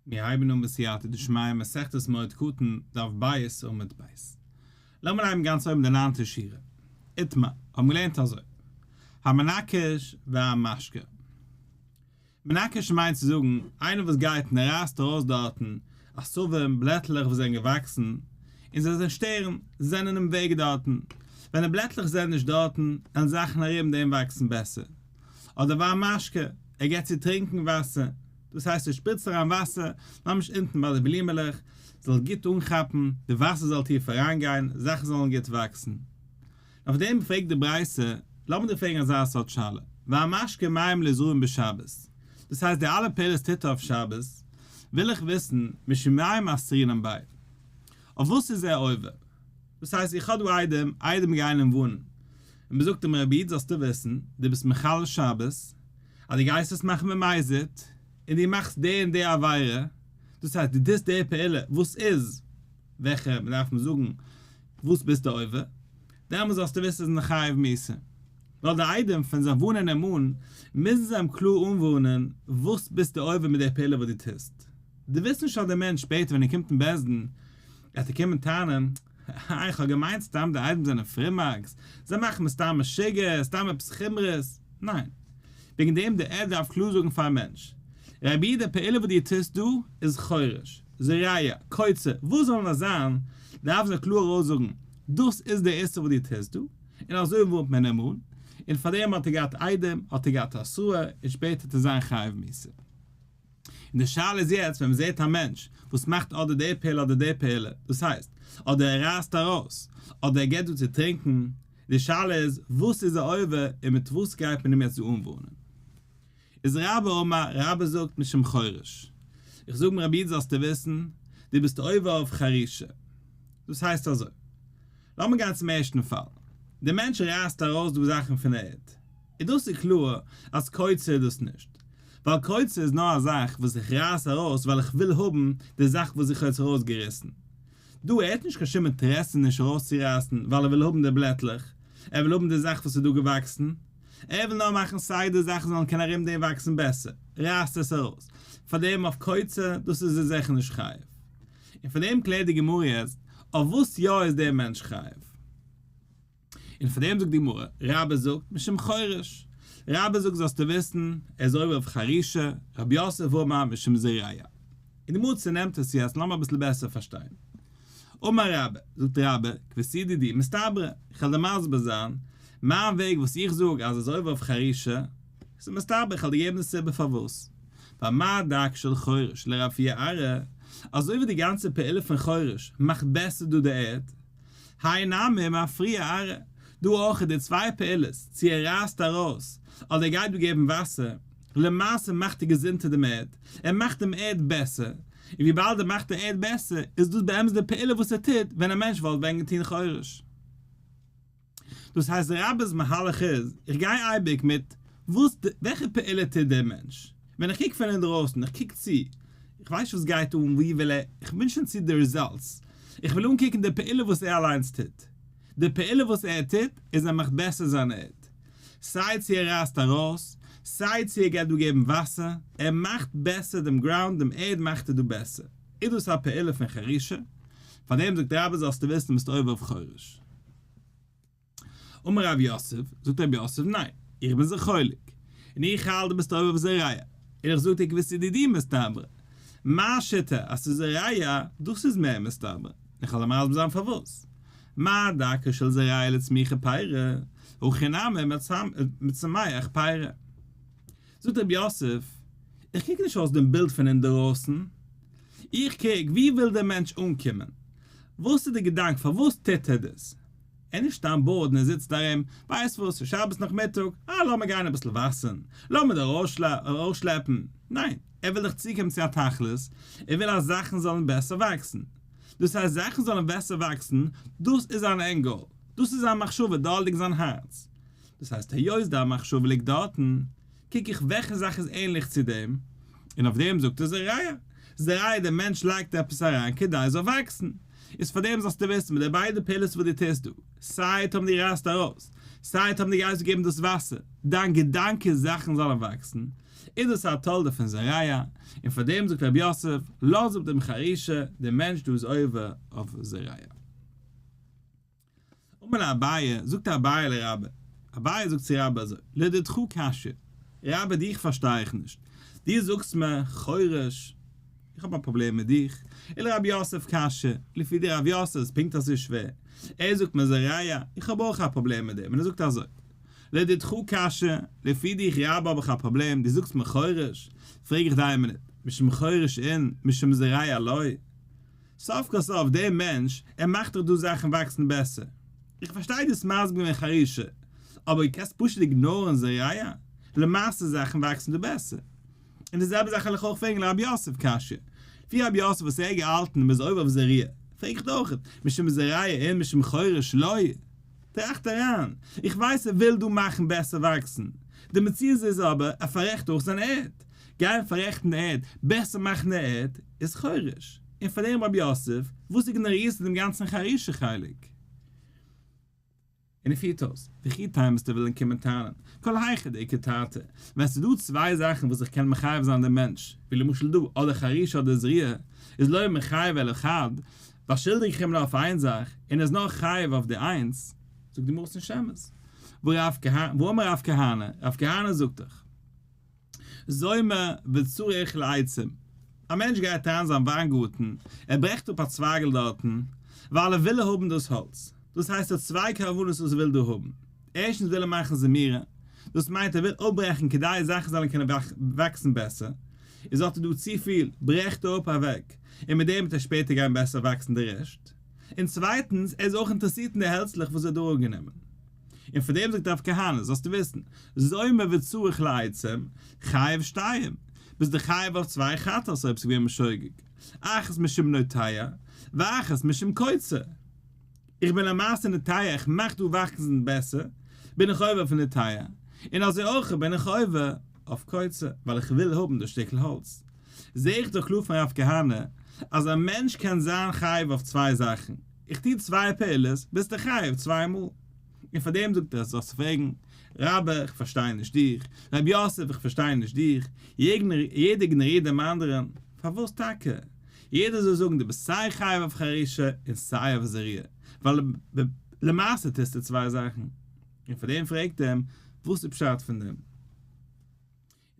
מיר הייבן אן בסייעתא דשמיא מסכת מועד קטן, דף ב' עמוד ב'. לאמיר הייבן גאנץ אויבן די ניינטע שורה. איתמר, האבן געלערנט אזוי, המנכש והמשקה. מנכש מיינט צו זאגן, איינער וואס גייט און ער רייסט ארויס דארטן עשבים, בלעטלעך וואס זענען געוואקסן, און זיי זענען שטערן, זיי זענען אין וועג דארטן. ווען די בלעטלעך זענען נישט דארטן, וועלן זאכן ארום דעם וואקסן בעסער. אדער והמשקה, ער געבט צו טרינקען וואסער, דאס הייסט ער שפריצט אריין וואסער ממש אונטן ביי די בלימעלעך, זאל גוט אנכאפן, די וואסער זאל טיף אריינגיין, זאכן זאלן גוט וואקסן. אויף דעם פרעגט די ברייתא, לאמיר דיר פרעגן אזא סארט שאלה, והמשקה מים לזרעים בשבת, דאס הייסט די אלע פעולות טוט ער אויף שבת, וויל איך וויסן, משום מאי מסרינן ביה, אויף וואס איז ער עובר? דאס הייסט איך האב דא עדים, עדים גייען אים ווארנען, און מען זאגט אים רבי איד זאלסטו וויסן, דו ביסט מחלל שבת, אז דו גייסט עס מאכן במזיד, און דו מאכסט די און די עבירה, דאס הייסט דו טוסט די פעולה וואס איז, וועלכע מען דארף אים זאגן וואס ביסטו עובר, דעמאלס זאלסטו וויסן איז מען חייב מיתה. ווייל די עדים פון זיי ווארנען אים אן, מוזן זיי אים קלאר אנווארנען וואס ביסטו עובר מיט די פעולה וואס דו טוסט. דו ווילסט נישט אז דער מענטש שפעטער ווען ער קומט אין בית דין וועט ער קומען טענה'ן, אה, איך האב געמיינט סתם די עדים זענען פרומאקס, זיי מאכן מיר סתם משוגע, סתם עפעס חומרות. ניין. וועגן דעם די עד דארף קלאר זאגן פארן מענטש, רבי די פעולה וואס דו טוסט דא איז חורש, זורע, קוצר, וואס זאל נאר זיין, דארף זיי קלאר ארויסזאגן, דאס איז די איסור וואס דו טוסט דא, און אזוי ווארנט מען אים אן, און פארדעם האט ער געהאט עדים, האט ער געהאט התראה, און שפעטער וועט ער זיין חייב מיתה. און די שאלה איז יעצט ווען מען זעט א מענטש וואס מאכט אדער די פעולה אדער די פעולה, דאס הייסט, אדער ער רייסט ארויס, אדער ער געבט דא צו טרינקען, די שאלה איז וואס איז ער עובר און מיט וואס גייט מען אים יעצט דא אנווארנען. איז רבה אמר, רבה זאגט משום חורש. איך זאג מיר רבי איד זאלסטו וויסן, דו ביסט עובר אויף חרישה. דאס הייסט אזוי. לאמיר גיין צום ערשטן פאל. דער מענטש רייסט ארויס דא זאכן פון ערד. און דאס איז קלאר אז קוצר איז דאס נישט. ווייל קוצר איז נאר א זאך וואס איך רייס ארויס ווייל איך וויל האבן די זאך וואס איך האב יעצט ארויסגעריסן. דא ער האט נישט קיין שום אינטערעסע נישט ארויסצורייסן ווייל ער וויל האבן די בלעטלעך, ער וויל האבן די זאך וואס איז דא געוואקסן, ער וויל נאר מאכן סדר זאכן זאלן קענען ארום דעם וואקסן בעסער, רייסט עס ארויס. פאר דעם אויף קוצר, דאס איז ער זיכער נישט חייב. און פאר דעם קלערט די גמרא יעצט, אויף וואס יא איז דער מענטש חייב? און פאר דעם זאגט די גמרא, רבה זאגט, משום חורש. רבה זאגט זאלסטו וויסן, ער איז עובר אויף חרישה, רב יוסף אמר משום זורע. און די גמרא צונעמט עס יעצט, לאמיר אביסל בעסער פארשטיין. אמר רבה, זאגט רבה, כוותיה דידי מסתברא, איך וועל דיר מסביר זיין, מיין וועג וואס איך זאג אז ער איז עובר אויף חרישה, ס'איז מסתבר, איך וועל דיר געבן די סיבה פארוואס. ווייל מה דרכו של חורש לרפויי ארעא, אזוי ווי די גאנצע פעולה פון חורש מאכט בעסער דא די ערד, האי נמי מפריע ארעא, דא אויך איז די צוויי פעולות, צו ער רייסט ארויס, אדער ער גייט דא געבן וואסער, למעשה מאכט ער געזונטער דעם ערד, ער מאכט דעם ערד בעסער, און וויבאלד ער מאכט די ערד בעסער, איז דאס באמת די פעולה וואס ער טוט ווען א מענטש וואלט ווען געטון חורש. דאס הייסט רבה'ס מהלך איז, איך גיי אייביג מיט וואס וועלכע פעולה טוט דער מענטש, ווען איך קוק פון אינדרויסן, איך קוק צו, איך ווייס נישט וואס גייט אן, ווי וויל ער, איך בין שוין צו די results, איך וויל אנקוקן די פעולה וואס ער אליינס טוט, די פעולה וואס ער טוט איז ער מאכט בעסער זיין ערד, סיי צו ער רייסט ארויס, סיי צו ער גייט דא געבן וואסער, ער מאכט בעסער דעם ground, דעם ערד מאכט ער דא בעסער, איז דאס א פעולה פון חרישה? פארדעם זאגט רבה זאלסטו וויסן ביסט עובר אויף חורש. אמר רב יוסף, זאגט רב יוסף, ניין, איך בין זיך חולק, און איך האלט דו ביסט עובר אויף זורע, און איך זאג דיר כוותיה דידי מסתברא, מיין שיטה אז ס'איז זורע, דאס איז מער מסתבר, איך וועל דיר מסביר זיין פארוואס, מה דרכו של זורע לצמיחה פירא, הכא נמי מצמיח פירא. זאגט רב יוסף, איך קוק נישט אויס דעם בילד פון אינדערויסן, איך קוק ווי וויל דער מענטש אנקומען, וואס איז די געדאנק פארוואס טוט ער דאס, ער איז נישט סתם bored און ער זיצט ארום, ווייסט וואס, ס'איז שבת נאכמיטאג, אה לאמיר גיין אביסל וואסערן, לאמיר ארויסשלעפן, ניין, ער וויל דאך צוקומען צו א תכלית, ער וויל אז זאכן זאלן בעסער וואקסן, דאס הייסט זאכן זאלן בעסער וואקסן, דאס איז זיין end goal, דאס איז זיין מחשבה, דארט ליגט זיין הארץ, דאס הייסט היות דיין מחשבה ליגט דארטן, קוק איך וועלכע זאך איז ענליך צו דעם, און אויף דעם זאגט ער זורע, זורע דער מענטש לייגט עפעס אריין כדי עס זאל וואקסן, איז פאר דעם זאלסטו וויסן מיט די ביידע פעולות וואס דו טוסט דא, סיי טאמער דו רייסט ארויס, סיי טאמער דו גייסט געבן דאס וואסער, דיין געדאנק איז זאכן זאלן וואקסן, איז דאס א תולדה פון זורע, און פאר דעם זאגט רב יוסף, לאז אפ דעם חרישה, דער מענטש דא איז עובר אויף זורע. אמר ליה אביי, זאגט אביי לרבה, אביי זאגט צו רבה אזוי, לדידך קשיא, רבה דיך פארשטיי איך נישט, דו זאגסט מיר חורש, איך האב א פראבלעם מיט דיך, ולרב יוסף קשיא, לפי דיר רב יוסף איז פונקט אזוי שווער, ער זאגט מיר זורע, איך האב אויך א פראבלעם מיט דעם, און ער זאגט אזוי, לדידך קשיא, לפי דיך רבה האב איך א פראבלעם, דו זאגסט מיר חורש, פרעג איך דיר איין מינוט, משום חורש אין, משום זורע לא? סוף כל סוף דער מענטש, ער מאכט דאך דא זאכן וואקסן בעסער. איך פארשטיי דו האסט מסביר געווען חרישה, אבער דו קענסט פשוט איגנארן זורע, למעשה זאכן וואקסן דא בעסער. און די זעלבע זאך וועל איך אויך פרעגן לרב יוסף קשיא. לפי רב יוסף וואס ער האט געהאלטן מ'איז עובר אויף זריעה, פרעג איך דיר אויך, משום זורע אין משום חורש לא? טראכט אריין, איך ווייס ער וויל דא מאכן בעסער וואקסן, די מציאות איז אבער ער פאררעכט אויך זיין ערד, גיין פאררעכטן די ערד, בעסער מאכן די ערד, איז חורש, און פאר דעם רב יוסף, וואס איגנארירסטו דעם גאנצן חרישה חלק? און ער פירט אויס, וכי תימא וועסטו ווילן קומען טענה'ן, כל היכא דאיכא תרתי, ווען ס'איז דא צוויי זאכן וואס איך קען מחייב זיין דעם מענטש, ווי למשל דא, אדער חרישה אדער זריעה, איז לא מחייב אלא חד, באשולדיג איך אים נאר אויף איין זאך, און ער איז נאר חייב אויף די איינס, זאגט די גמרא ס'נישט אמת. והאמר רב כהנא, רב כהנא זאגט דאך. זומא וצריך לעצים, א מענטש גייט אריין זיין וויינגארטן, ער ברעכט אפ א צווייגל דארטן, ווייל ער וויל האבן דאס האלץ, דאס הייסט ער האט צוויי כוונות וואס ער וויל דא האבן, ערשטנס וויל ער מאכן זמירה, דאס מיינט ער וויל אפברעכן כדי זאכן זאלן קענען וואקסן בעסער, איז האט ער דא צופיל, ברעכט ער אפ אוועק, און מיט דעם וועט ער שפעטער גיין בעסער וואקסן די רעשט, און צווייטנס ער איז אויך אינטערעסירט אין די העלצלעך וואס ער האט דא אראפגענומען. און פאר דעם זאגט רב כהנא, זאלסטו וויסן, זומא וצריך לעצים, חייב שתיים, ביסט דו חייב אויף צוויי חטאות אויב ס'איז געווען בשוגג, אחת משום נוטע, ואחת משום קוצר. איך בין למעשה נוטע, איך מאך דא וואקסן בעסער, בין איך עובר אויף נוטע, און אזוי אויך בין איך עובר אויף קוצר, ווייל איך וויל האבן דאס שטיקל האלץ. זע איך דאך קלאר פון רב כהנא, אז א מענטש קען זיין חייב אויף צוויי זאכן. איך טו צוויי פעולות, ביסטו חייב צוויי מאל. און פאר דעם זאגט ער, זאלסט פרעגן, רבה, איך פארשטיי נישט דיך, רב יוסף, איך פארשטיי נישט דיך, יעדער איגנארירט דעם אנדערן, פארוואס טאקע? יעדער זאל זאגן דו ביסט סיי חייב אויף חרישה און סיי אויף זריעה, ווייל למעשה טוסטו צוויי זאכן. און פאר דעם פרעגט אים, וואס איז פשט פון דעם?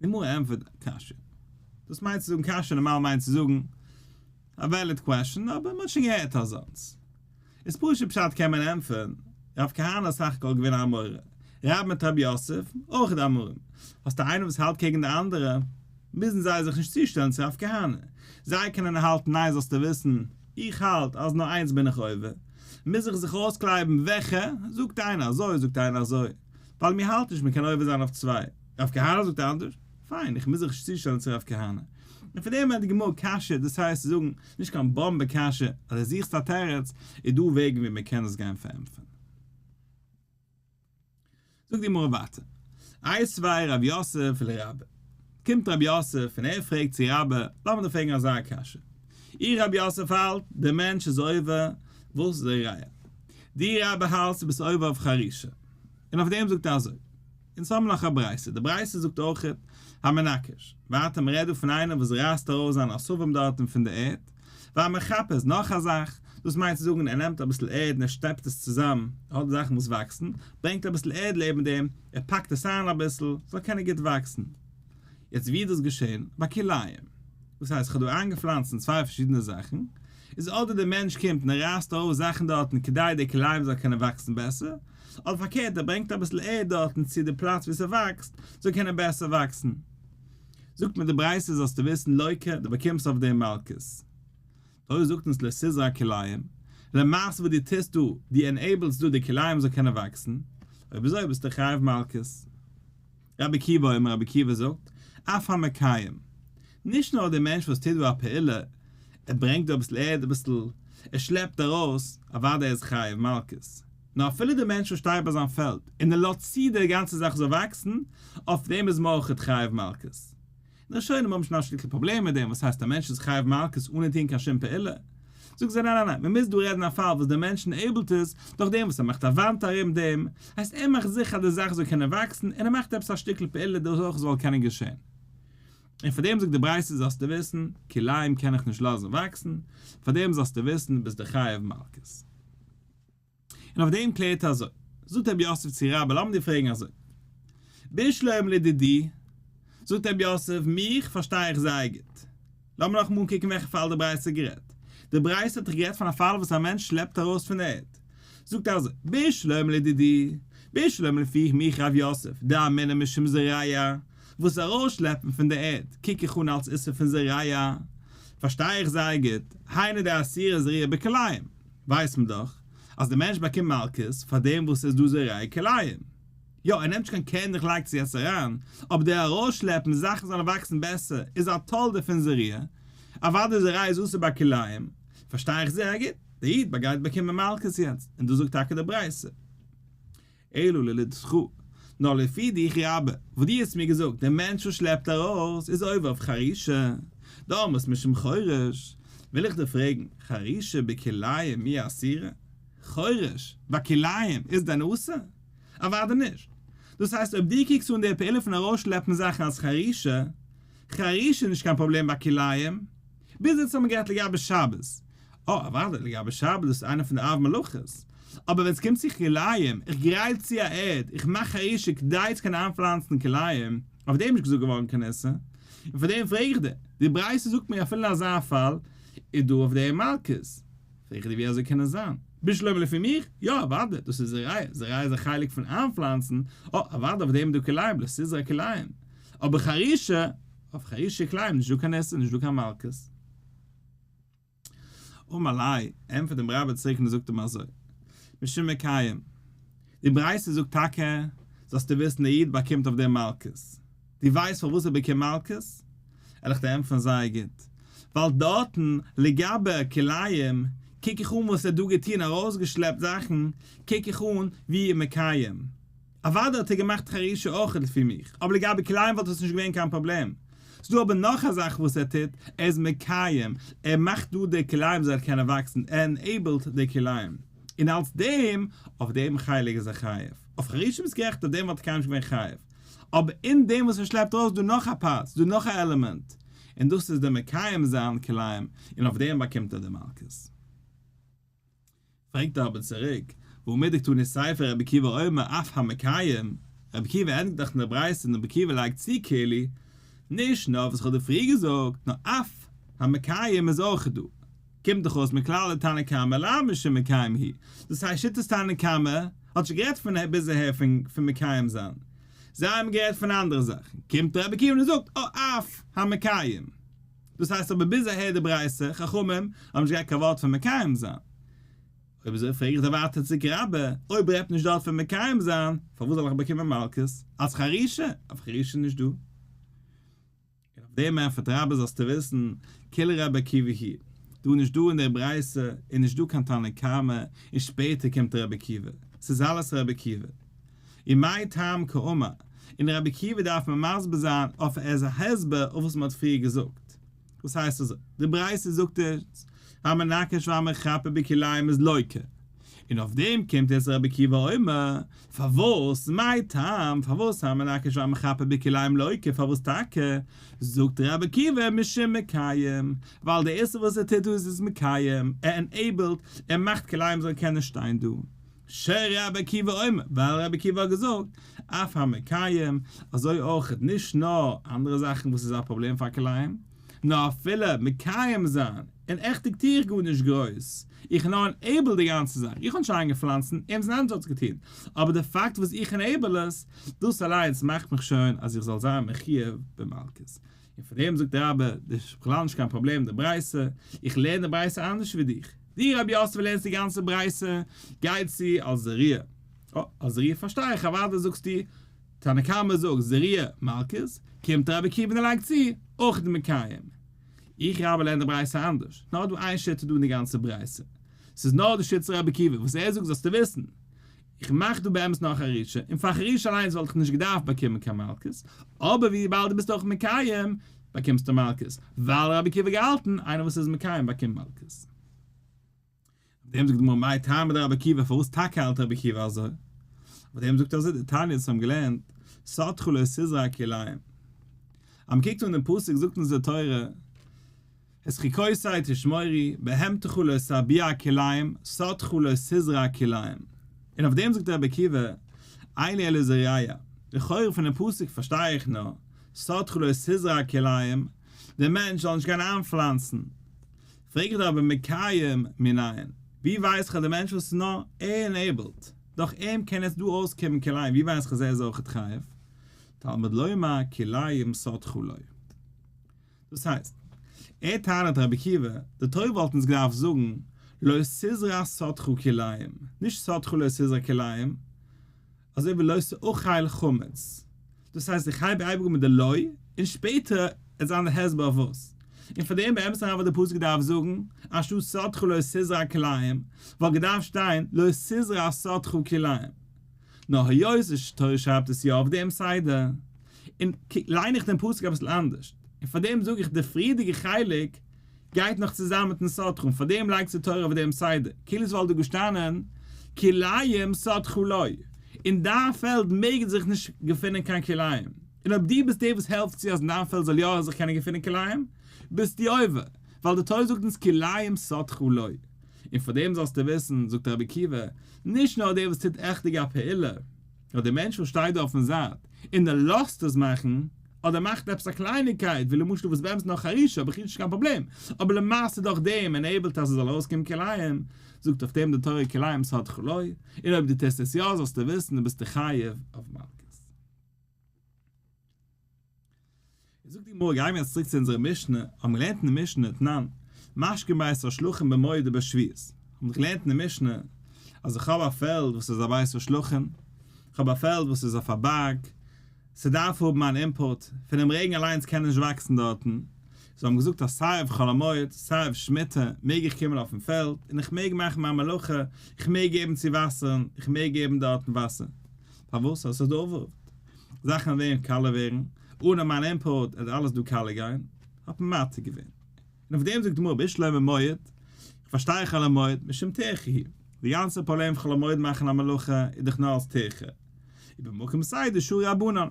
די גמרא ענטפערט קשיא. דאס מיינט צו זאגן קשיא נארמאל מיינט צו זאגן א valid question אבער מ'האט שוין געהערט אזאנס. איז פשוט פשט קען מען ענטפערן, רב כהנא איז סך הכל געווען א אמורא, רבה מיט רב יוסף אויך די אמוראים. האסטו איינער וואס האלט קעגן די אנדערע, מוזן זיי זיך נישט צושטעלן צו רב כהנא. זיי קענען האלטן ניין זאלסטו וויסן, איך האלט אז נאר איינס בין איך עובר. מוז איך זיך אויסקלייבן וועלכע, זאגט איינער אזוי זאגט איינער אזוי. ווייל מיר האלטן נישט מ'קען עובר זיין אויף צוויי. רב כהנא זאגט אנדערש, פיין, איך מוז זיך נישט צושטעלן צו רב כהנא. און פון דעם ווערט די גמרא קשיא, דאס הייסט צו זאגן, נישט קיין באמבע קשיא, אז דו זוכסט א תירוץ, איז דא וועגן ווי מען קען עס גיין פארענטפערן. זאגט די גמרא ווייטער, איתיביה רב יוסף לרבה, קומט רב יוסף און ער פרעגט צו רבה, לאמיר דיר פרעגן אזא קשיא, אי רב יוסף האלט, דער מענטש איז עובר, וואס איז די ראיה? דו רבה האלטסט דו ביסט עובר אויף חרישה, און אויף דעם זאגט ער אזוי, אונז האבן נאך א ברייתא, די ברייתא זאגט אויכעט המנכש, ווייטער מ'רעדט דא פון איינער וואס רייסט ארויס זיינע עשבים דארטן פון די ערד, והמחפה נאך א זאך, דאס מיינט צו זאגן ער נעמט אביסל ערד און ער שטעפט עס צוזאם, ער האט זאכן וואס וואקסן, ברענגט אביסל ערד לעבן דעם, ער פאקט עס איין אביסל, ס'זאל קענען גוט וואקסן. יעצט ווי איז דאס געשען? ביי כלאים. דאס הייסט כ'האב דא איינגעפלאנצן צוויי פארשידענע זאכן, איז אדער דער מענטש קומט און ער רייסט ארויס זאכן דארטן כדי די כלאים זאל קענען וואקסן בעסער, אדער פארקערט ער ברענגט אביסל ערד דארטן צו די פלאץ וואו ס'וואקסט זאל קענען בעסער וואקסן. זאגט מיר די ברייתא זאלסטו וויסן לוקה דו באקומסט אויף דעם מלקות. תורה זאגט אונז לא תזרע כלאים, למעשה וואס דו טוסט דא, דו enable סט דא די כלאים זאל קענען וואקסן, אויב אזוי ביסטו חייב מלקות. רבי עקיבא אומר רבי עקיבא זאגט, אף המקיים, נישט נאר דער מענטש וואס טוט דא א פעולה, ער ברענגט דא אביסל ערד אביסל, ער שלעפט ארויס, אוודאי איז חייב מלקות, נאר אפילו דער מענטש וואס שטייט ביי זיין פעלד און ער לאזט צו די גאנצע זאך זאל וואקסן, אויף דעם איז מען אויכעט חייב מלקות. די ראשונים האבן שוין א שטיקל פראבלעם מיט דעם, וואס הייסט א מענטש איז חייב מלקות אנע טון קיין שום פעולה? זאגן זיי ניין ניין ניין, מען מוז דא רעדן א פאל וואס דער מענטש enable ט עס, דורך דעם וואס ער מאכט א וואנט ארום דעם, הייסט ער מאכט זיכער אז די זאך זאל קענען וואקסן, און ער מאכט עפעס א שטיקל פעולה דאס אויך זאל קענען געשען. און פאר דעם זאגט די ברייתא זאלסטו וויסן, כלאים קען איך נישט לאזן וואקסן, פאר דעם זאלסטו וויסן ביסטו חייב מלקות. און אויף דעם קלערט ער אזוי, זאגט רבי יוסף צו רבה, לאמיר דיר פרעגן אזוי, בשלמא לדידי, זאגט רבי יוסף, מיך פארשטיי איך זייער גוט, לאמיר נאכאמאל אנקוקן וועלכע פאל די ברייתא האט גערעדט, די ברייתא האט דאך גערעדט פון א פאל וואס א מענטש שלעפט ארויס פון די ערד, זאגט ער אזוי, בשלמא לדידי, בשלמא לפי מיך רב יוסף, דאמינא משום זריעה, וואס ארויסשלעפן פון די ערד קוק איך אן אלס איסור פון זריעה, פארשטיי איך זייער גוט, היינו דאסירא זריעה בכלאים. ווייסט מען דאך אז דער מענטש באקומט מלקות פאר דעם וואס ס'איז דא זורע כלאים. יא, ער נעמט נישט קיין קערנדלעך לייגט עס יעצט אריין, אבער דער ארויסשלעפן זאכן זאלן וואקסן בעסער איז א תולדה פון זריעה, אוודאי זריעה איז אסור ביי כלאים, פארשטיי איך זייער גוט, דער איד באגייט באקומען מלקות יעצט, און דאס זאגט טאקע די ברייתא. אלא לדידך, נאר לפי דיך רבה, וואס דו האסט מיר געזאגט, דער מענטש וואס שלעפט ארויס איז עובר אויף חרישה, דאמרת משום חורש, וויל איך דיר פרעגן, חרישה בכלאים מי אסירא? חורש ביי כלאים איז דען אסור? אוודאי נישט. דאס הייסט אויב דו קוקסט אן די פעולה פון ארויסשלעפן זאכן אלס חרישה, חרישה איז נישט קיין פראבלעם ביי כלאים, ביז יעצט האבן מיר גערעדט לגבי שבת, אה, אוודאי, לגבי שבת דאס איז איינע פון די אב מלאכות. אבער ווען עס קומט צו כלאים, איך גרייט צו א ערד, איך מאך חרישה כדי צו קענען איינפלאנצן כלאים, אויף דעם איז נישט געזאגט געווארן קיין איסור. און פאר דעם פרעג איך דיר, די ברייתא זאגט מיר אפילו אין אזא פאל איז דא אויף דעם מלקות. פרעג איך דיר ווי אזוי קען עס זיין? בשלמא לפי מיך? יא אוודאי, דאס איז זריעה, זריעה איז א חלק פון איינפלאנצן, אה, אוודאי אויף דעם איז דא כלאים, לא תזרע כלאים. אבער חרישה, אויף חרישה כלאים נישט דא קיין איסור, נישט דא קיין מלקות. אמר ליה, ענטפערט אים רבה צוריק און זאגט אים אזוי, משום מקיים, די ברייתא זאגט טאקע, זאלסטו וויסן דער איד באקומט אויף דעם מלקות, דו ווייסט פארוואס ער באקומט מלקות? וועל איך דיר ענטפערן זייער גוט, ווייל דארטן לגבי כלאים קוק איך אן וואס ער האט דא געטון ארויסגעשלעפט זאכן, קוק איך אן ווי מקיים. אוודאי האט ער געמאכט חרישה אויך לפי מיך, אבער לגבי כלאים וואלט עס נישט געווען קיין פראבלעם. ס'דא אבער נאך א זאך וואס ער טוט, ער איז מקיים, ער מאכט דא די כלאים זאל קענען וואקסן, ער enable ט די כלאים. און אלס דעם, אויף דעם חלק איז ער חייב. אויף חרישה ביסט גערעכט, אויף דעם וואלט ער קיינמאל נישט געווען חייב. אבער אין דעם וואס ער שלעפט ארויס איז דא נאך א part, ס'דא נאך א עלעמענט, און דאס איז דער מקיים זיין כלאים, און אויף דעם באקומט ער די מלקות. פרעגט ער אבער צוריק, והא מדקתני סיפא רבי עקיבא אומר אף המקיים, רבי עקיבא ענדיגט דאך אין די ברייתא און רבי עקיבא לייגט צו כאילו, נישט נאר וואס איך האב דיר פריער געזאגט, נאר אף המקיים איז אויך דא. קומט דאך אויס מכלל דתנא קמא לאו משום מקיים הוא, דאס הייסט שיטת תנא קמא האט נישט גערעדט פון ביז אהער פון מקיים זיין, זיי האבן גערעדט פון אנדערע זאכן, קומט רבי עקיבא און זאגט אף המקיים. דאס הייסט אבער ביז אהער די ברייתא, חכמים האבן נישט געהאט קיין ווארט פון מקיים זיין. אויב אזוי פרעג איך דיר ווייטער צוריק רבה, אויב רעדט נישט דארט פון מקיים זיין, פארוואס זאל איך באקומען מלקות? אלס חרישה? אויף חרישה איז נישט דא. און אויף דעם ענטפערט רבה זאלסטו וויסן, כולה רבי עקיבא היא, דא נישט דא אין דער ברייתא איז נישט דא קיין תנא קמא, און שפעטער קומט רבי עקיבא, ס'איז אלעס רבי עקיבא. ומאי טעמא קאמר, און רבי עקיבא דארף מען מסביר זיין אויף ער איז א הסבר אויף וואס מען האט פריער געזאגט. וואס הייסט אזוי? די ברייתא זאגט אונז, המנכש והמחפה בכלאים איז לוקה. און אויף דעם קומט יעצט רבי עקיבא אומר, פארוואס, מאי טעם, פארוואס המנכש והמחפה בכלאים לוקה, פארוואס טאקע? זאגט רבי עקיבא משום מקיים, ווייל די איסור וואס ער טוט דא איז עס מקיים, ער enable ט, ער מאכט כלאים זאלן קענען שטיין דא. שרבי עקיבא אומר, ווייל רבי עקיבא האט געזאגט, אף המקיים, אזוי אויך נישט נאר אנדערע זאכן וואס איז א פראבלעם פאר כלאים, נאר אפילו מקיים זיין, און עכטיג טו איך גארנישט גרויס, איך נאר enable די גאנצע זאך, איך האב נישט איינגעפלאנצן, עמיצן אנדערש האט עס געטון, אבער די פאקט וואס איך enable עס, דאס אליינס מאכט מיך שוין אז איך זאל זיין מחיוב במלקות. און פון דעם זאגט רבה, דאס איז בכלל נישט קיין פראבלעם די ברייתא, איך לערן די ברייתא אנדערש ווי דיך. דו רבי יוסף לערנסט די גאנצע ברייתא, גייט צו אלס זריעה. אה, אלס זריעה פארשטיי איך, אוודאי זאגסטו, תנא קמא זאגט זריעה מלקות, קומט רבי עקיבא און לייגט צו, אויך די מקיים. איך רבה לערן די ברייתא אנדערש, נאר דא איין שיטה דא אין די גאנצע ברייתא. ס'איז נאר די שיטת רבי עקיבא, וואס ער זאגט זאלסטו וויסן. איך מאך דא באמת נאך חרישה, און פאר חרישה אליינס וואלט איך נישט געדארפט באקומען קיין מלקות, אבער וויבאלד דו ביסט אויך מקיים, באקומסטו מלקות, ווייל רבי עקיבא געהאלטן, איינער וואס איז מקיים באקומט מלקות. אויף דעם זאגט די גמרא מאי טעמא דרבי עקיבא, פארוואס טאקע האלט רבי עקיבא אזוי? אויף דעם זאגט ער אזוי, דתניא אונז האבן געלערנט, שדך לא תזרע כלאים. אז מ'קוקט אן דעם פסוק זאגט אונז די תורה, את חוקותי תשמורו, בהמתך לא תרביע כלאים, שדך לא תזרע כלאים. און אויף דעם זאגט רבי עקיבא, אין לי אלא זורע. לכאורה פונעם פסוק פארשטיי איך נאר, שדך לא תזרע כלאים, דער מענטש זאל נישט גיין איינפלאנצן. פרעג איך דיר אבער מקיים מנין? ווי ווייס איך אז דער מענטש וואס איז נאר ער enabled, דורך אים קען עס דא אויסקומען כלאים, ווי ווייס איך אז ער איז אויכעט חייב? תלמוד לומר כלאים שדך לא. דאס הייסט, ער טענה'ט רבי עקיבא, די תורה וואלט אונז געדארפט זאגן לא תזרע שדך כלאים, נישט שדך לא תזרע כלאים, אזוי ווי לא תאכל חמץ. דאס הייסט איך הייב אייביג אן מיט די לא, און שפעטער וועט זיין די הסבר אויף וואס. און פאר דעם באמת אריין וואלט די פסוק געדארפט זאגן, אנשטאט שדך לא תזרע כלאים, וואלט געדארפט שטיין לא תזרע שדך כלאים. נאר היות די תורה שרייבט עס יא אויף דעם סדר, און ליין איך דעם פסוק אביסל אנדערש, און פאר דעם זאג איך די פריערדיגע חלק גייט נאך צוזאמען מיטן שדך, און פאר דעם לייגט די תורה אויף דעם סדר, כאילו עס וואלט דא געשטאנען כלאים שדך לא, אין דיין פעלד מעגן זיך נישט געפינען קיין כלאים, און אויב דו ביסט דער וואס העלפט צו אז אין דיין פעלד זאל יא זיך קענען געפינען כלאים, ביסטו עובר, ווייל די תורה זאגט אונז כלאים שדך לא. און פאר דעם זאלסטו וויסן, זאגט רבי עקיבא, נישט נאר דער וואס טוט עכטיג א פעולה, נאר דער מענטש וואס שטייט דא אויפן זייט און ער לאזט עס מאכן, אדער מאכט עפעס א קלייניגקייט, ווי למשל וואס באמת נאר חרישה האב איך נישט קיין פראבלעם, אבער למעשה דורך דעם enable ט אז עס זאל ארויסקומען כלאים, זאגט אויף דעם די תורה כלאים שדך לא, און אויב דו טוסט עס יא זאלסטו וויסן דו ביסטו חייב אויף מלקות. זאגט די גמרא, גיימיר יעצט צוריק צו אונזערע משנה, האבן געלערנט אין די משנה, תנן, משקין בית השלחין במועד ובשביעית, האבן מיר געלערנט אין די משנה, אז איך האב א פעלד וואס איז א בית השלחין, איך האב א פעלד וואס איז אויף א בארג, ס'דארף האבן אן input, פונעם רעגן אליינס קען נישט וואקסן דארטן, זיי האבן געזאגט אז סיי אויף חול המועד, סיי אויף שמיטה, מעג איך קומען אויפן פעלד, און איך מעג מאכן מיין מלאכה, איך מעג געבן צו וואסערן, איך מעג געבן דארטן וואסער. פארוואס? אז ס'איז דא אויף זאכן ווערן קאלע ווערן, אנע מיין input וועט אלעס דא קאלע גיין, האט מען מתיר געווען. און אויף דעם זאגט די גמרא בשלמא מועד, איך פארשטיי חול המועד משום טירחא היא, די גאנצע פראבלעם פון חול המועד מאכן א מלאכה איז דאך נאר אלס טירחא, ובמקום סדר שרו רבנן,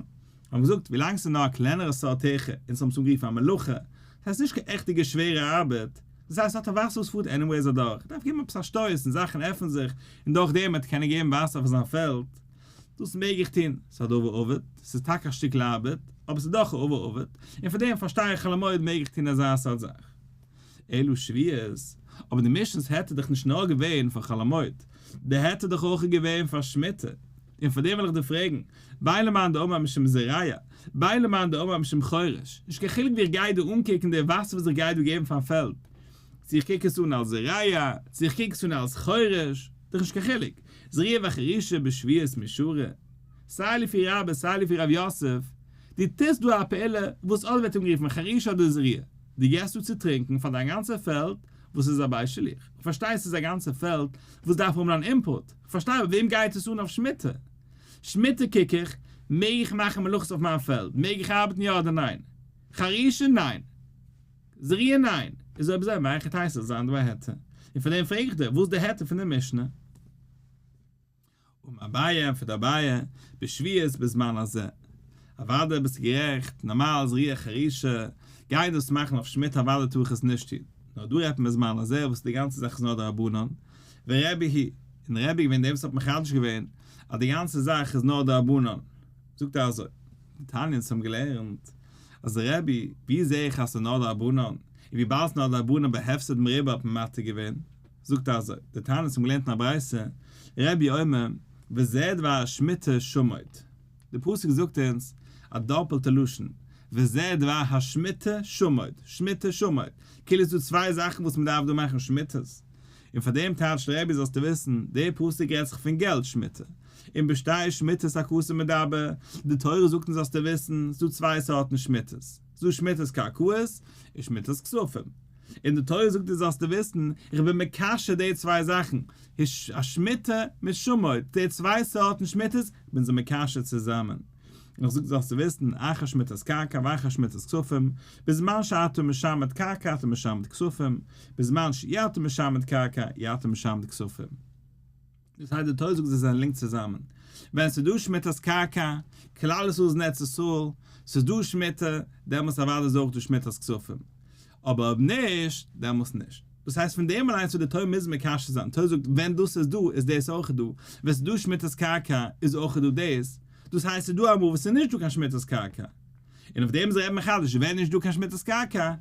האבן געזאגט ווילאנג ס'איז נאר א קלענערע סארט טירחא אונז האבן עס אנגערופן א מלאכה, דאס הייסט נישט קיין עכטיגע שווערע ארבעט, דאס הייסט ס'האט א וואסער וואס פארט anyways אדורך, דארף געבן עפעס א שטויס און זאכן עפענען זיך און דורך דעם וועט קענען געבן וואסער פאר זיין פעלד, דאס מעג איך טון, ס'איז א דבר אבד, ס'איז טאקע א שטיקל ארבעט, אבער ס'איז דאך א דבר אבד, און פאר דעם פארשטיי איך חול המועד מעג איך טון אזא סארט זאך. אלא שביעית, אבער די משנה'ס היתר איז דאך נישט נאר געווען פאר חול המועד, די היתר איז דאך אויך געווען פאר שמיטה, און פאר דעם וויל איך דיר פרעגן, בין למאן דאמר משום זורע, בין למאן דאמר משום חורש, נישט קיין חילוק ווי איך גיי דא אנקוקן די וואסער וואס איך גיי דא געבן פארן פעלד, צו איך קוק עס אן אלס זורע, צו איך קוק עס אן אלס חורש, דאך נישט קיין חילוק, זריעה וחרישה בשביעית מי שרי, סיי לפי רבה סיי לפי רב יוסף, דו טוסט דא א פעולה וואס אדער ווערט אנגערופן חרישה אדער זריעה, דו געסט דא צו טרינקען פאר דיין גאנצע פעלד וואס איז א בית שליח, איך פארשטיי ס'איז א גאנצע פעלד וואס דארף האבן אן input, איך פארשטיי אבער וועם גייט עס אן אויף שמיטה? שמיטה קוק איך, מעג איך מאכן מלאכות אויף מיין פעלד, מעג איך ארבעטן יא אדער ניין? חרישה ניין. זריעה ניין. איז אויב אזוי מהיכי תיתי זאל זיין דא א היתר? און פאר דעם פרעג איך דיר, וואס איז די היתר פון די משנה? אמר אביי ענטפערט אביי, בשביעית בזמן הזה. אוודאי ביסטו גערעכט, נארמאל זריעה חרישה, גיי דאס מאכן אויף שמיטה אוודאי טאר איך עס נישט טון. נאר דא רעדט מען בזמן הזה וואס די גאנצע זאך איז נאר דרבנן, ורבי היא, און רבי איז געווען דער וואס האט מחדש געווען אז די גאנצע זאך איז נאר דרבנן, זאגט ער אזוי, דתניא אונז האבן געלערנט אז רבי, ווי זעה איך אז ס'איז נאר דרבנן, און וויבאלד ס'איז נאר דרבנן בהפסד מרובה האט מען מתיר געווען, זאגט ער אזוי, דתניא אונז האבן געלערנט אין א ברייתא, רבי אומר, וזה דבר השמיטה שמוט. די פסוק זאגט אונז א דאפעלטע לשון, וזה דבר השמיטה שמוט, שמיטה שמוט, כאילו איז דא צוויי זאכן וואס מען דארף דא מאכן שמיטות, און פאר דעם טייטשט רבי זאלסטו וויסן, דער פסוק רעדט זיך פון געלט שמיטה, און בשתי שמיטות הכתוב מדבר, די תורה זאגט אונז זאלסטו וויסן, ס'איז דא צוויי סארטן שמיטות, ס'איז דא שמיטת קרקעות און שמיטת כספים, און די תורה זאגט דיר זאלסטו וויסן, איך בין מקשר די צוויי זאכן, א שמיטה מיט שמוט, די צוויי סארטן שמיטות, כ'בין זיי מקשר צוזאמען. און איך זאג זאלסטו וויסן, אחת שמיטת קרקע ואחת שמיטת כספים, בזמן שאתה משמט קרקע אתה משמט כספים, בזמן שאי אתה משמט קרקע אי אתה משמט כספים. דאס הייסט די תורה זאגט זיי זענען linked צוזאמען. ווען ס'איז דא שמיטת קרקע, כלל ישראל איז אין ארץ ישראל, ס'איז דא שמיטה, דעמאלס אוודאי איז אויך דא שמיטת כספים, אבער אויב נישט, דעמאלס נישט. דאס הייסט פון דעם אליינס וואס די תורה מוז מקשר זיין, די תורה זאגט ווען דאס איז דא איז דאס אויך דא, ווען ס'איז דא שמיטת קרקע איז אויך דא דאס, דאס הייסט ס'איז דא אמאל וואס ס'איז נישט דא קיין שמיטת קרקע, און אויף דעם איז רבי מחדש ווען נישט דא קיין שמיטת קרקע,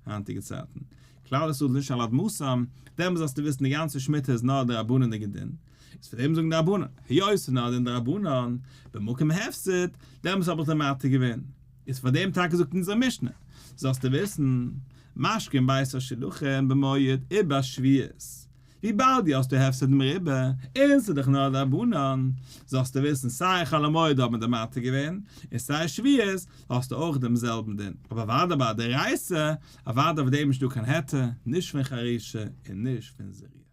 היינטיגע צייטן, כלל ישראל איז נישט על אדמתם, דעמאלס זאלסטו וויסן די גאנצע שמיטה איז נאר דרבנן'דיגע דין, איז פאר דעם זאגן די רבנן, היות ס'איז נאר דין דרבנן, במקום הפסד, דעמאלס האב איך דיר מתיר געווען. איז פאר דעם טאקע זאגט אונזער משנה, זאלסטו וויסן, משקין בית השלחין במועד ובשביעית, וויבאלד דו האסט דא הפסד מרובה, און ס'איז דאך נאר דרבנן, זאלסטו וויסן סיי חול המועד האט מען דיר מתיר געווען, און סיי שביעית, האסטו אויך דעם זעלבן דין, אבער אוודאי ביי א דאורייתא, אוודאי אויף דעם איז נישטא קיין היתר, נישט פון חרישה און נישט פון זריעה.